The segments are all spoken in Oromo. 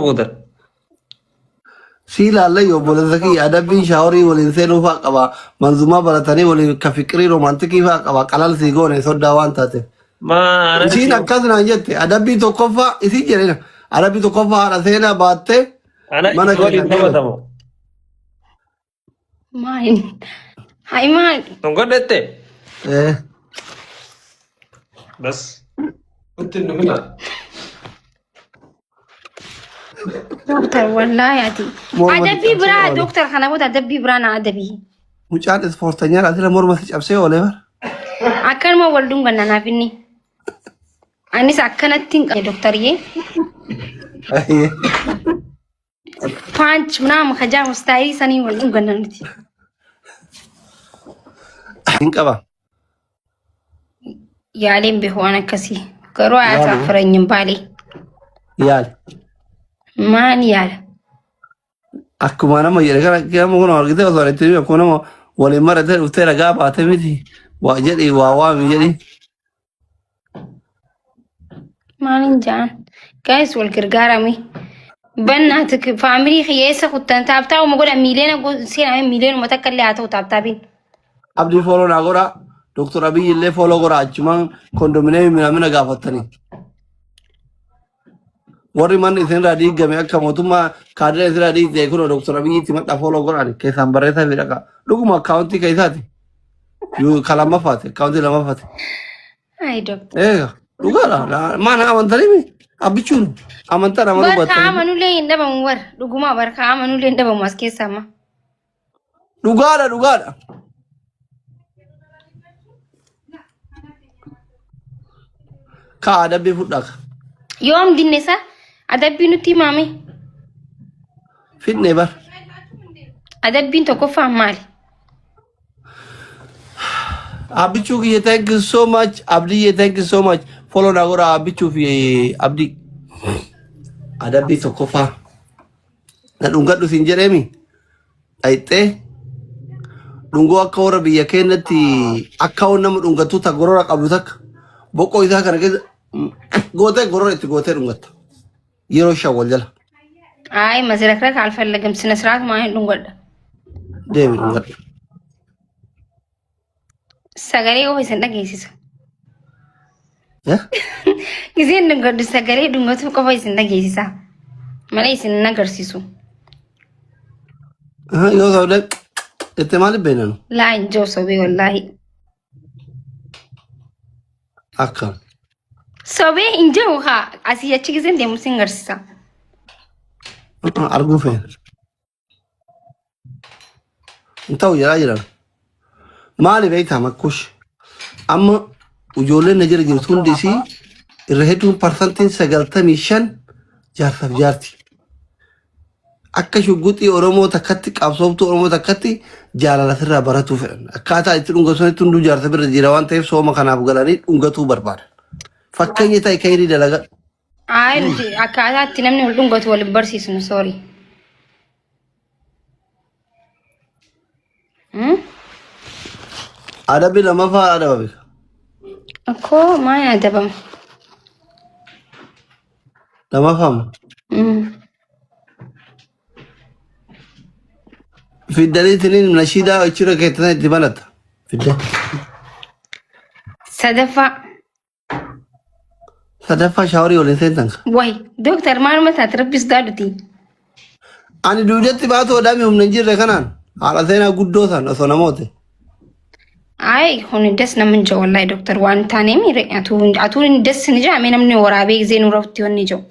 Booda. Sii ilaalle yoo obboleessa kiyya adabbiin shaaworii waliin seenuu fa'aa qaba. Manzumaa baratanii waliin ka fiqirii romaantikii fa'aa qaba. Qalal sii goone soddaa waan taateef. Maa ana Isiin akkas naan jette adabbii tokkoffaa isii jedhina. Adabbii tokkoffaa haadha seenaa baattee ana mana isii waliin keenya taphatamu. Maal? Hayi maal? Dhungadhette. Eh, Bas. Nutti hin dhumina. Dooktar wallaahi ati. Morma si Adabbii cabsee biraa oole. dooktar kana booda adabbii biraa na adabii. Mucaan ispoortanyaa asirra morma si cabsee oole bara. Akkanuma wal dhunganna naaf inni. Anis akkanatti hin qabne dooktariyee. Paanch ምናምን ከጃሙ ስታይል ሰኒ wal dhunganna nuti. Hin qaba. Yaaleen beeku waan akkasii. Garuu Yaali. አያሳፍረኝም ባሌ። Yaali. Maal yaala? Akkuma nama jedhe kana nama kun argite osoo itti himi akkuma nama waliin maratee dhuftee ragaa baate miti. Waa jedhi waa waami jedhi. Maaliin ja'an? Guys wal gargaarame. Bannaati faamilii kiyya eessa kuttan taaptaa'uma godha miiliyoona seename miiliyoonuma takka illee haa ta'u taaptaabiin. Abdii fooloo naa godha. Doktor Abiyyi illee fooloo godha achumaan kondomineemii minamina gaafattanii. Warri manni isinirraa diigame akka mootummaa kaadira isinirraa diigde kun Doktor Abiyyiitti madda fooloo godhaan keessaan barreessaa fi dhaqa. Dhuguma akkaawuntii keessaati. Yoo ka lammaffaati akkaawuntii lammaffaati. Ay doktor. Eega dhugaadha. Maana amantanii mi? Abbichuun amantaan amanuu Barka baattanii. amanulee hin dhabamu war dhugumaa barka amanulee hin dhabamu as keessa amma. Dhugaadha dhugaadha. Kaa adabbii fudhaa ka. Yoom dinne isa adabbii nutti himaame? Fidne bar. Adabbiin tokkoffaan maali? Abbichuu kiyya thank you so much. Abdiyyee thank you so much. Follow na godhaa Abbichuu fi Abdii. Adabbii tokkoffaa. Na dhungadhu siin jedheemi. Dhayxee dhungoo akka warra biyya keenyatti akka waan nama dhungattuu ta gorora qabdu takka boqqoo isaa kana keessa gootee gorora itti gootee dhungatta. Yeroo shan wal jala Ay mazirakraka አልፈለግም። ስነ ስርዓት ማለት dhungadha. deemi dhungadhu. Sagalee qofa isin dhageessisa. Eh? Giseen dhungadhu sagalee dhungatu qofa isin dhageessisa. Malee isin hin agarsiisu. Aha, Yoo ta'u jettee maaliif beekna nu? Laa hin jiru sobee wallaahi. Akkam. Sobee hin jiru haa asii achi giseen deemu sin agarsiisa. Arguu feena. Hin ta'u jedhaa jiran. Maali beektaa makkush? Amma ijoolleen na jala jirtu hundi isii irra hedduun parsantiin 95 jaarsaaf jaarti. Akka shugguxii Oromoo takkatti qabsooftuu Oromoo takkatti jaalala sirraa baratuu fedhan. Akkaataa itti dhungatu sanitti hunduu jaarsa bira jira waan ta'eef sooma kanaaf galanii dhungatuu barbaadan. Fakkeenya ta'e kayrii dalagaa. Ayi nuti akkaataa itti namni wal dhungatu wal hin barsiisnu sorry. Hmm? Adabbi lammaffaa adabame. Akkoo maal adabama? Lammaffaa Fiddanii tiniin nashiidaa achirra keettan itti banatta. Fidda. Sadaffaa. Sadaffaa shaaworii waliin seentan. Wayi dooktar maaluma taate rabbi sodaadhuti. Ani duudatti baatu odhaami humna hin jirre kanaan haadha seenaa guddoo san osoo namoote. Ay kun das nama hin jiru wallahi dooktar waan taane miire atuu das ni jaa mee namni waraabee gisee nu rabti wanni jiru.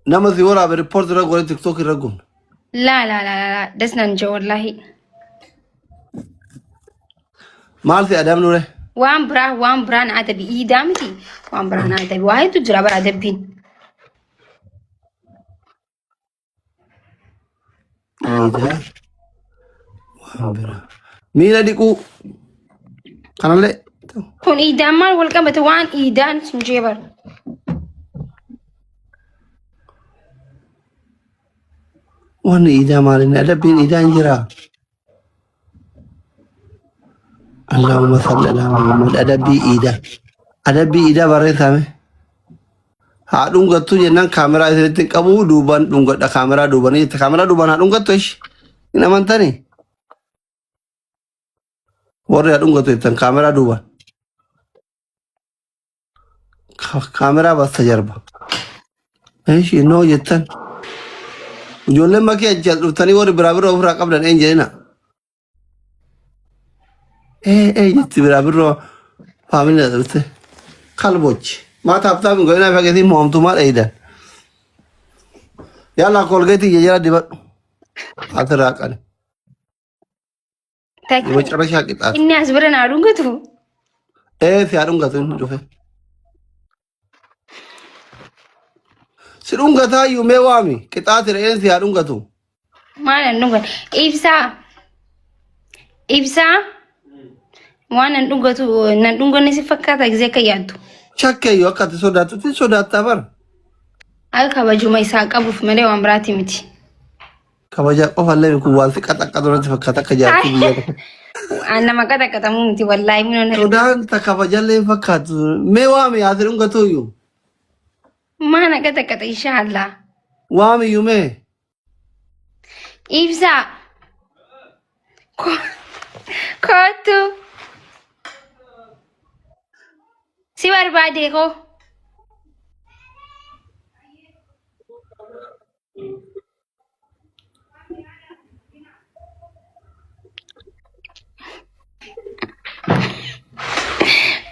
Nama si waraabe riippoorti irra godhe tiktook irra gubna. Laa laa laa laa das nan jiru wallahi. Maal si adabnu re? Waan biraan adabi iidaa miti waan biraan adabi waa hedduu jira bara adabbiin. Iidaa waan biraa. Miila dhiquu kanallee Kun iidaan maal wal qabate waan iidaan sun jee bara. Wanni iidaa maalinni adabbiin iidaa hin jiraa? Allahumma salli ala Muhammad adabbii iidaa. Adabbii iidaa barreessame. Haa dhungattu jennaan kaameraa isinitti hin qabu duubaan dhungadha kaameraa duubanii jette kaameraa duubaan haa dhungattu ishi hin amantanii warri haa dhungatu jettan kaameraa duubaan kaameraa basta jarba ishi noo jettan ijoolleen makii achi as dhuftanii warri biraa biroo ofirraa qabdan een jedhina ee ee jetti biraa biroo faamilii dhufte kalbochi maa taaptaap hin godhinaa fageetii mo'amtummaa dheeydan yaalaa kolgeetii jala dibadhu asirraa qani Takka የመጨረሻ ቅጣት inni as bira naa dhungatu. ee si haa dhungatu inni dhufe si dhungataa iyyuu mee waami qixaati re'een si haa dhungatu Maal nan dhungatu? Ibsaa. Ibsaa. Waan nan dhungatu nan dhunganne si fakkaata gisee akka yaaddu. shakkeeyyu akka ati sodaattutti sodaattaa bara Akka kabajuma isaa qabuuf malee waan biraati miti. Kabajaa qofallee kun waan si qaxaqqatu natti fakkaata akka jaartii biyya tokko. Aan nama qaxaqqatamuu miti wallaahi minoo na Sodaan ta kabajallee hin fakkaatu. Mee waami ati dhungatu iyyuu. Maa na qaxaqqaxa inshaallah. Waami iyyuu mee. Ibsaa. Kottu. Si barbaade koo.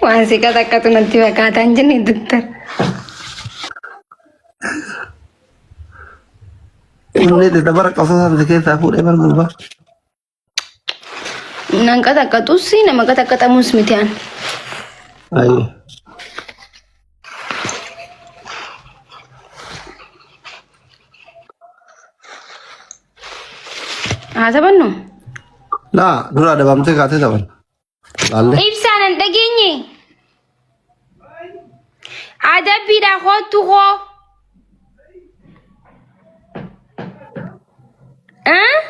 Waan si qaxaqqatu natti fakkaataa hin jenne doktar. Inni dabara qabsoo sana keessaa fuudhee bara gurbaa. Nan qaxaqqatus nama qaxaqqaxamus miti an. Ayi. Haa taphannu. Laa dura adabamtee kaatee taphan. Laalle. Ibsaa nan dhageenye. Adabbiidha kottu koo. Ah?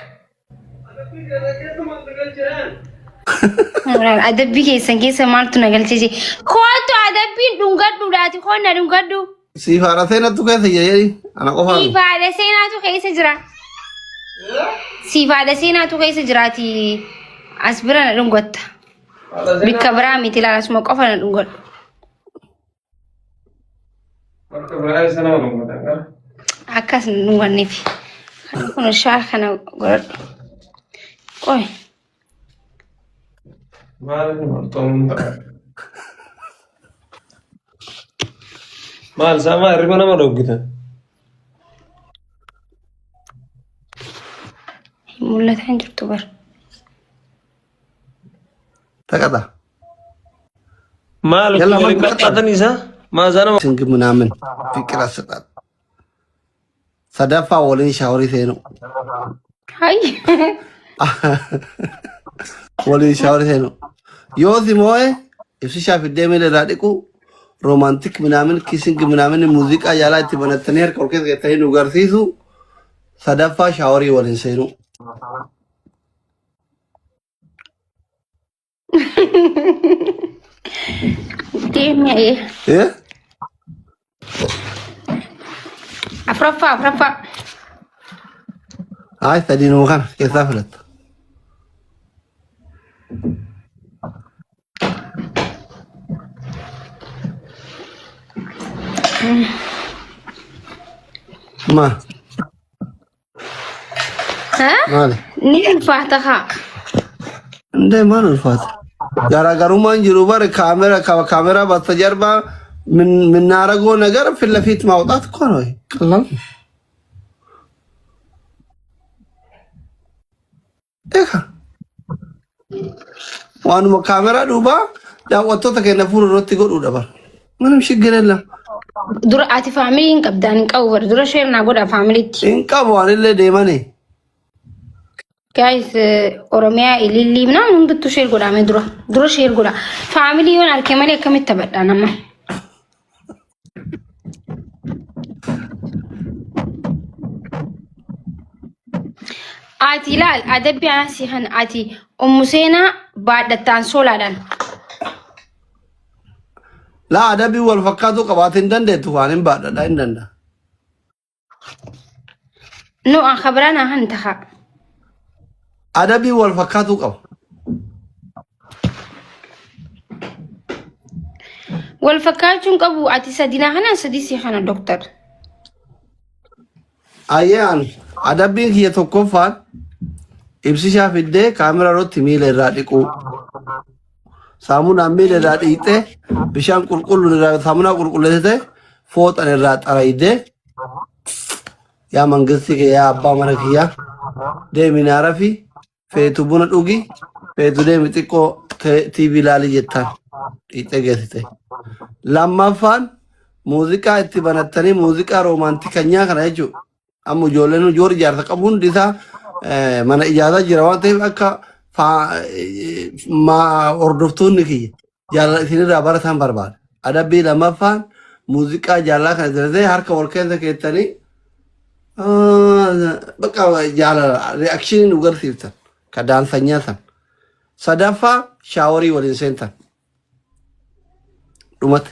Adabbii keessan keessa maaltu na galchise? Kootu adabbiin dhungadhuudhaati koo na dhungadhu. Siif haadha seenattu keessa jira jedhi. Ana qofaa miti. Siif haadha seenaatu keessa jira. Siif haadha seenaatu keessa jiraati. As bira na dhungatta. Bikka biraa miti ilaala asuma qofa na dhungadhu. Bakka biraa isa nama dhungatan qaba. Akkas hin dhunganneef. Kun shaar kana godhadhu. Qoy. Maal marxoon ta'a? Maal isaa maa hirriba nama dhoggitan? Hin mul'ataa hin jirtu bara. Taqata. Maal Yalla waliin maal qaxxaatan isaa? Maazaa nama Singi ምናምን ፍቅር አሰጣጥ sadaffaa waliin shaaworii seenu. Hay. Waliin shaaworii seenu. Yoo si moo'e ibsishaa fiddee miila irraa dhiqu romantic ምናምን kissing ምናምን muuziqaa jaalaa itti banattanii harka ol keessa geettanii nu garsiisu sadaffaa shaaworii waliin seenu. Deemi. Eh? Afuraffaa afuraffaa. Ay sadiinuma kana keessaa filatta. Ma Ha? maali? Ni ulfaata haa. Indee maal ulfaata? Garaagarummaan jiru bare ካሜራ ካሜራ በስተጀርባ የምናደርገው ነገር ፊት ለፊት ማውጣት እኮ ነው። ቀላል ነው። Eega waanuma kaameraa duubaa daawwattoota keenya fuula irratti godhuudha bara. ምንም ችግር የለም። Dura ati faamilii hin qabdaan hin qabu bara dura share naa godha faamiliitti. Hin qabu anillee deemanii. Guys Oromiyaa ilillii ምናምን hundattuu share godhame dura dura share godha. Faamilii yoon arge malee akkamitti taphadha nama. Ati ilaal adabbii anaa si kan ati ummu seenaa baadhattaan soolaadhaan. Laa adabbii wal fakkaatu qabaate hin dandeettu waan hin baadhadha hin danda'a. No an kabiraan ahan taha. Adabbii wal fakkaatuu qaba. Wal fakkaachuun qabu ati sadina kana sadii si kana doktar. Ayyaan adabbiin kiyya tokkoffaan ibsishaa fiddee kaameraa irratti miila irraa dhiquu. Saamunaan miila irraa dhiqxee bishaan qulqulluun irraa saamunaa qulqulleessitee fooxan irraa xaraydee yaa mangistii kiyya yaa abbaa mana kiyyaa deemi naa rafi feetu buna dhugi feetu deemi xiqqoo TV ilaali jettaan dhiqxee geessite. Lammaffaan muuziqaa itti banattanii muuziqaa roomaantikanyaa kana jechuudha. Amma ijoolleen ijoollee ijaarsa qabu hundi isaa mana ijaarsaa jira waan ta'eef akka hordoftoonni kiyya jaalala isinirraa baratan barbaada. Adabbii lammaffaan muuziqaa jaalalaa kana itti harka wal keessa keettanii bakka jaalala reakshinii nu garsiiftan ka daansanyaa san. Sadaffaa shaaworii waliin seentan. Dhumate.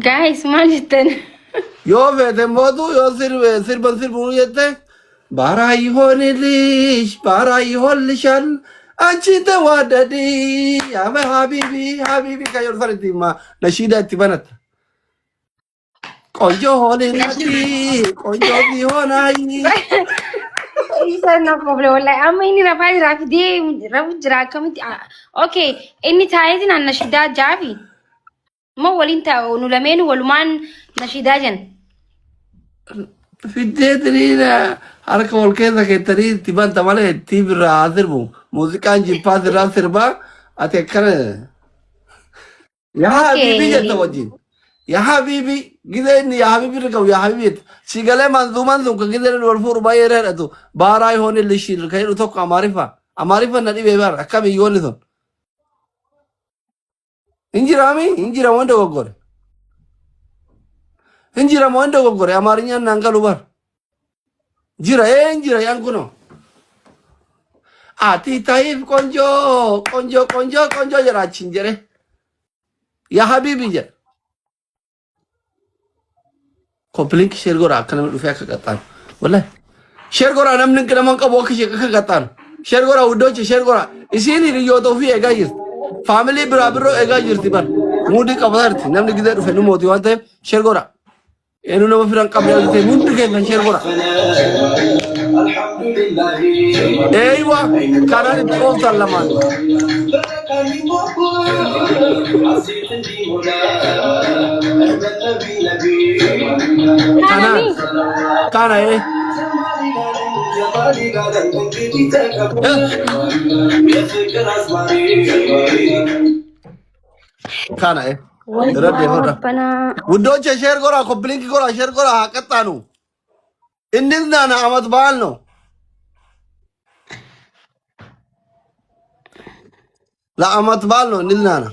Guys, maal jettan? Yoo feete mootu yoo sirbe sirban sirbuu jette baraa yihoonilish baraa yihoolishal anchi tawaddadi ama habibi habibi kan yeroo sana itti hima nashiida itti banatta. Qoonjoo hoolinati qoonjoo bihoonaayi. Isa no problem wallahi amma inni rafaa jira fidee rafu jira akkamitti okay inni taa'eetiin an nashidaa jaafi moo waliin taa'u nu lameen walumaan nashidaa jenna. Fiddee tiriina harka wal keessa keettanii itti banta malee itti birraa haa sirbu. Muuziqaan jippaa sirraa sirbaa ati akkana. Yaa habiibii jetta wajjin. Yaa habiibii gizee inni yaa habiibii irra qabu yaa habiibii jetta. Si galee manzuumaan sun kan gizee inni wal fuudhu baay'ee irra hidhatu. Baaraa yoon illi shiir kan jedhu tokko Amaariffa. Amaariffa na dhibee bara akkami yoonni sun. Hin jiraami hin jira waan dogoggore. Hin jira waan dogoggore Amaarinyaan naan galu bara. Jira ee hin jira yaan kunoo. Ati ta'iif qonjoo qonjoo qonjoo qonjoo jedha achiin jedhe. Yaa habiibi jedha. Koppiliinki sheer godha akka namni dhufee akka qaxxaanu. Wallahi. Sheer godha namni nama hin qabu akka ishee akka qaxxaanu. Sheer godha wuddooche sheer godha. Isiin hiriyoota ofii eegaa jirti. Faamilii biraa biroo eegaa jirti bar. Muudii qabataa jirti. Namni gizee dhufe nu mootii waan ta'eef sheer godha. Eenyu nama fira hin qabne argite hundi keessan sheer godha. Eeywa kanaan itti ooftan lamaan. Kanaan kana ee. Kana ee. Irra deemudha. Rabbanaa. ውዶች ሼር ጎራ ኮፕሊንክ ጎራ ሼር ጎራ ቀጣኑ እንዝናና። አመት በዓል ነው። ለአመት በዓል ነው። እንዝናና።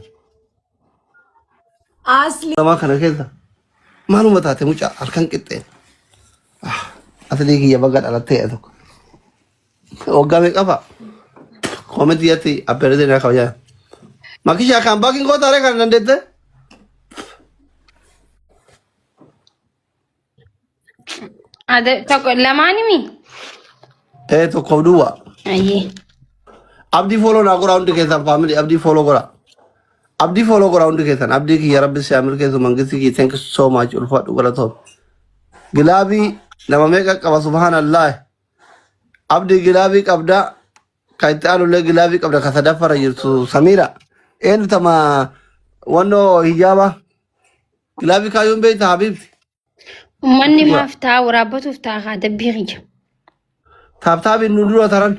Asli Lama kana keessa maaluma taate mucaa halkan qixxee aslii kiyya baga dhalattee tokko waggaa meeqa fa'a koomentii atti abbeeratee naa kabajaa makishaa kan baakin koo taaree kana dandeette Ada tokko lamaanimi. Ee tokkoof duwwaa. Ayyee. Abdii fooloo naa godhaa hundi keessan faamilii abdii fooloo godhaa. Abdii fooloo godhaa hundi keessan abdii kiyya rabbi si haa milkeessu mangisti kiyya thank you so much ulfaadhu galatoom. Gilaabii nama meeqa qaba subhaanallah. Abdii gilaabii qabda kan itti aanullee gilaabii qabda kan sadaffaarra jirtu Samiira. Eenyu tama wannoo hijaaba gilaabii kaayuun beekta habiibti. Uummanni maaf ta'a waraabbatuuf ta'a haa dabbii kiyya. Taaptaabiin nu dura taran.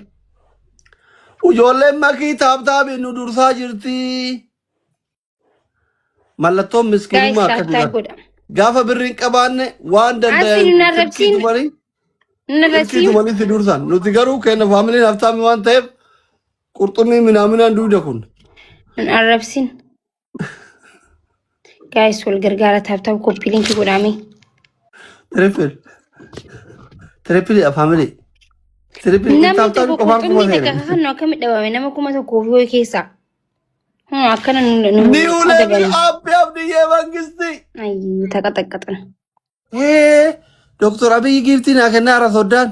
Ijoolleen makii taaptaabiin nu dursaa jirti. Mallattoon Guys, miskiinummaa tap akkasii tap bara. godha. Gaafa birri hin qabaanne waan Asi danda'an nun arrabsiin. silkii tumanii Nun silkii arrabsiin. tumanii si dursan. Nuti garuu kenna faamiliin haftaami waan ta'eef qurxummii minaaminaan duuda kun. Nun arrabsiin. Guys, wal gargaara tap tap copy link godhaame. Triple. Triple faamilii. Triple Namni taaptaapii tokko qofaan kuma qurxummii takka seene. kakannu akkamitti dhabame nama 1000 fi wayii keessaa. Akkana nu New level adaban. up Abdiyyee Mangisti. Ayyii taqaxaqqaxan. Ee Doktor Abiyyi giiftii naa kennaara soddaan.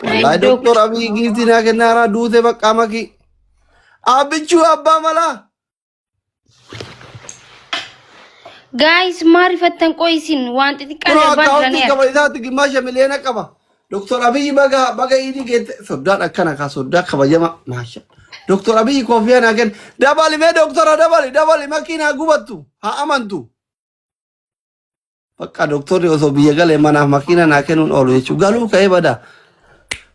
Wallaahi Doktor Abiyyi giiftii naa kennaara duute baqqaa makii. Abbichuu abbaa malaa. Guys maarifattan qoysin waan xixiqqaa Kunoo darbaa akkaawuntii jiranii qaba isaatti gimmaasha miliyoona qaba. Doktor Abiyyi baga baga iidii geette soddaan akkana kaa soddaa kabajama maasha. Doktor Abiyyi koofiyaa naa kenna. Dabali mee doktora dabali dabali makiin haa gubattu haa amantu. Bakka doktorri osoo biyya galee manaaf makiina naa kennuun oolu jechuudha. Galuu ka'ee bada.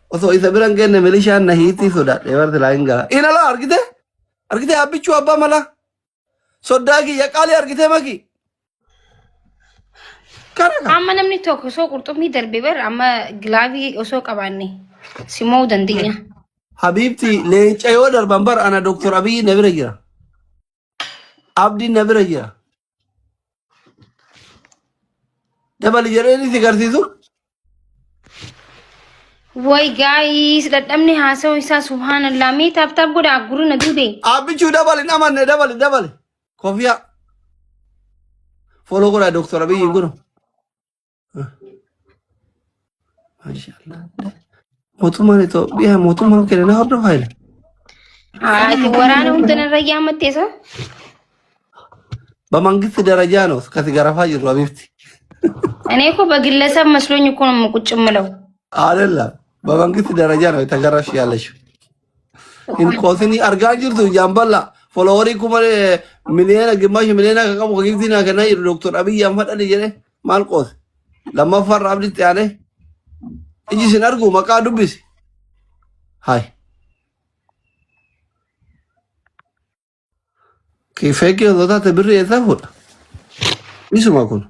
Osoo isa bira hin genne milishaan na hiitii sodaadhe barti laa hin gala. Inala argite? Argite abbichuu abbaa malaa? Soddaa kiyya qaalii argitee maki? Kana ka. Amma namni tokko osoo qurxummii darbe bar amma gilaavii osoo qabaanne simuu dandeenya. Habiibti leenca yoo darban bar ana Doktor Abiyyi na bira jira. Abdiin na bira jira. Dabali jedhee si garsiisu. Way gaayis dhadhabni haasa'u isaa subhaanallah mee taap taap godha gurri na duude. Abbichuu dabali hin amanne dabali dabali. Kofiyaa. Follow godhaa Doktor Abiyyiin kun. Maashaallah. Mootummaan Itoophiyaa mootummaan keenya na hordofaa jira. Ati waraana hunda narra yaammatteessa. በመንግስት ደረጃ ነው ከሲገረፋ ጅሩ አቢብቲ እኔ እኮ በግለሰብ መስሎኝ እኮ ነው ቁጭ የምለው። አይደለም፣ በመንግስት ደረጃ ነው የተገረፍሽ ያለሽው። Hinqoosini argaa jirtu jaamballa followerii kuma miliyoona gimaashi miliyoona akka qabu giiftii naa kennaa jiru Doktor Abiyyi Ahmad Ali jedhe maal qoose lammaffaarra abditti aanee iji isin argu maqaa dubbisi. Hayi. Feekii osoo taate birrii eessaa fuudha? Isuma kun.